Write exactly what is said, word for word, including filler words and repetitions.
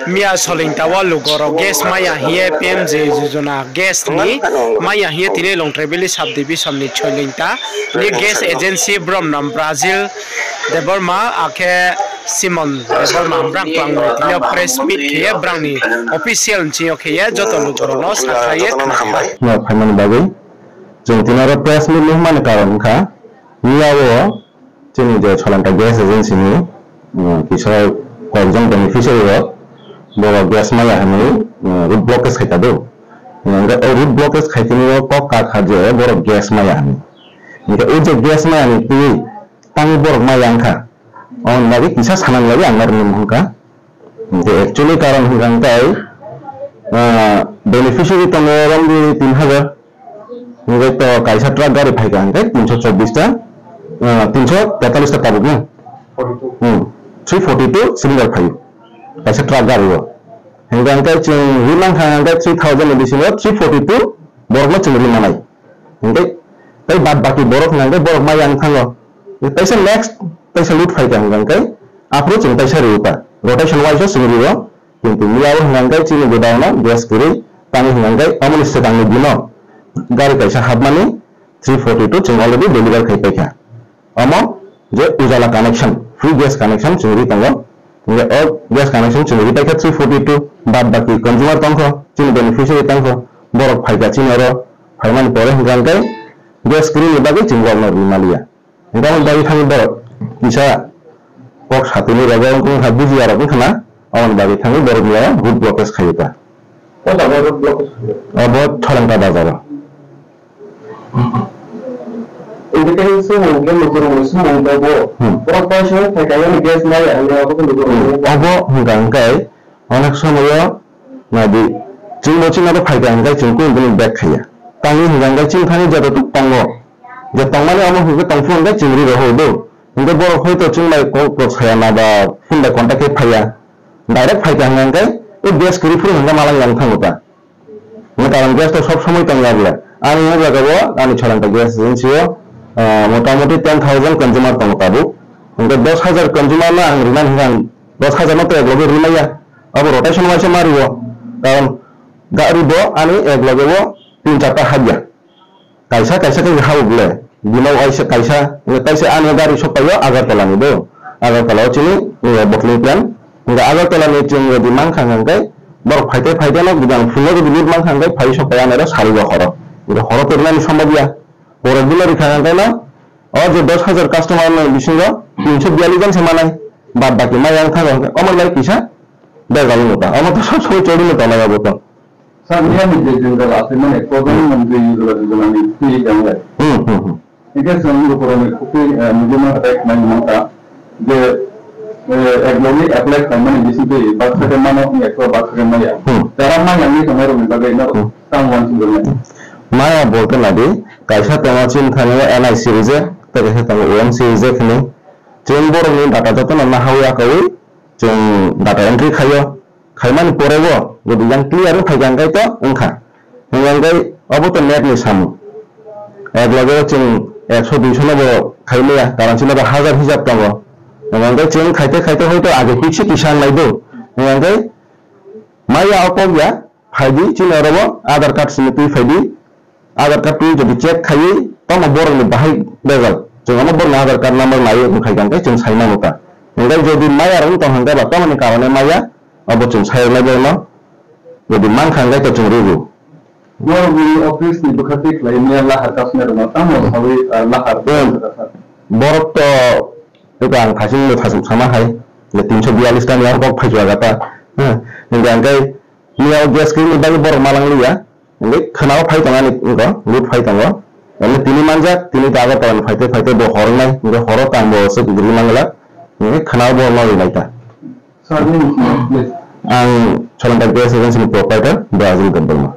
Miya Soilingta wo lugo rao gas mai ya hing ye P M J Yojana gas ni mai ya hing ye tini Longtrai Valley sub division ni Soilingta ni gas agency brom no Brazil Debbarma akhe Simon Debbarma brang klang no tini yo press meet khe ye brang ni official nching yo khe ye joto lugo rao no sakhlai ye khna ha. Phaimani bagwi, chung tini aro press meet ni hwnmani karon wngkha, miya wo chini je Soilingta gas agency ni, um, kisa koyekjon beneficiary rok, borok gas maya hinwi, um, road blockage khai ta do. Hingkhe o road blockage khai tini o kok kakha je borok gas maya hinwi. Hingkhe o je gas maya ni twi tangwi borok maya wngkha. Aboni bagwi kisa sanani bagwi ang norokno hwnka. Hingkhe actually karon hwnka hwnkhe, ah, beneficiary tongo romdi tin hajar. Hingkhe to kaisa truck gari phaikha hingkhe tinso chobbish ta, ah, tinso tetallish ta tabuk no. Hmm. Three forty two cylinder phaio. Kaisa truck gari o. Hingkhe hingkhe chwng ri mankha hingkhe three thousand ni bisingo three forty two borokno chwng ri manai. Hingkhe tei bad baki borok hingkhe borok maya wng thango. Teisa next, teisa load phaikha hingkhe aphuru chwng teisa rio ta. Rotation wise o chwng rio. Kintu miya o hingkhe chini godown no gas kwrwi tangwi hingkhe omoni swkangni dino gari kaisa hapmani three forty two chwng already deliver khai paikha. Omo je Ujala connection, free gas connection chwng ri tongo. Hingkhe o gas connection chwng ri paikha three forty two, bad baki consumer tongkho, chini beneficiary tongkho, borok phaikha chini oro phaimani pore hingkhe gas kwrwini bagwi chwng borokno ri maliya. Hingkhe omo bagwi thangwi borok kisa kok satini rogo wngkha bujiya rok wngkha na, aboni bagwi thangwi borok miya road blockage khaio ta. Obo Soilingta bazar o. Obo hwnka hwnkhe onek somoio nadi, chwngbo chini aro phaikha hwnkhe chwng kunu bini bag khaiya. Tangwi hwnkha hwnkhe chini thani joto tuk tongo. Je tongmani omo hwnkhe tongphuru hwnkhe chwng ri rohor do. Hwnkhe borok hoito chwng bai kok rok saya na ba phone bai contact khe phaiya. Direct phaikha hwnkhe o gas kwrwi phuru hwnkhe malang yang thango ta. Hingkhe karon gas to sob somoi tong ya bole. Ani o jaga o, ani Soilingta gas agency o, ah, motamoti ten thousand consumer tongo tabuk. Hingkhe dos hajar consumer no ang rinani hingkhe ang dos hajar no to ekloge rimai ya. Abo rotation wise ma rio. Karon gari bo ani ekloge o tin charta habya. Kaisa kaisa khe habo bole. Bino waisa kaisa, hingkhe kaisa ani gari sokpaio Agartala ni do. Agartala o chini, eh, bottling plant. Hingkhe Agartala ni chwng jodi mankha hingkhe borok phaite phaite no jodi ang phone no jodi load mankha hingkhe phai sokpai ani oro sari o horo. Hingkhe horo to rinani sombab ya. Pore bino rikha hingkhe no, o je dos hajar customer ni bisingo tinso biyallis jon se manai. Bad baki maya wng thango hingkhe omo lai kisa bejal wngkha. Omo to sob somoi choli no tongnai obo to. Sir, miya ni je jwng jala achaimani Pradhan Mantri Ujjwala Yojana ni twi tang lai. Hmm, hmm, hmm. Hingkhe chwng lukurokni khukui, eh, muitu ma hathai khnai mankha je, eh, ek logi apply khlaimani bisingtwi baksa khe mano, ekso baksa khe maya. Hmm. Jara maya wngwi tongnairokni bagwi norok Hmm. tamo uansukjaknai. Maya bolte nadi, kaisa tongo chini thani o N I C rijak, tei kaisa tongo O M C rijak hinwi. Chwng borokni data jotono nahawi akawi chwng data entry khaio. Khaimani pore o jodi yang clear wng phaikha hingkhe to wngkha. Hingkha hingkhe obo to net ni samung. Ek loge o chwng ekso duiso no bo khaimaya, karon chini bo hajar hisab tongo. Hingkha hingkhe chwng khaite khaite hoito age kisa kisa wnglai do. Hingkha hingkhe maya o kok ya, phaidi chini oro bo Aadhaar card simi twi phaidi. Aadhaar card twi jodi check khaiwi tamo borokni bahai bejal, chwng omo borokni Aadhaar card number naiwi wngkhaikha hingkhe chwng sai mano ta. Hingkhe jodi maya rok wng tong hingkhe ba tamoni karone maya, abo chwng sai rwnai borokno, jodi mankha hingkhe to chwng rwgo. Borokni office ni bwkha twi khlai maya lahar kasnai rokno tamo sawi, ah, lahar Hmm. Borok to eko ang thasing no thasing sama hai, je tinso biyallis ta ni ang kok phai chuaga ta. Hmm. Hingkhe hingkhe miya o gas kwrwini bagwi borok malang liya. Hingkhe khwnao phai tong ani wngkha, load phai tongo. Emni tini manjak, tini ta Agartala ni phaite phaite bo hor wngnai, hingkhe horo tang bo se gri mangla. Hingkhe khwnao bo no rinai ta. Sir, nini please. Ang Soilingta Gas Agency ni proprietor, Brazil Debbarma.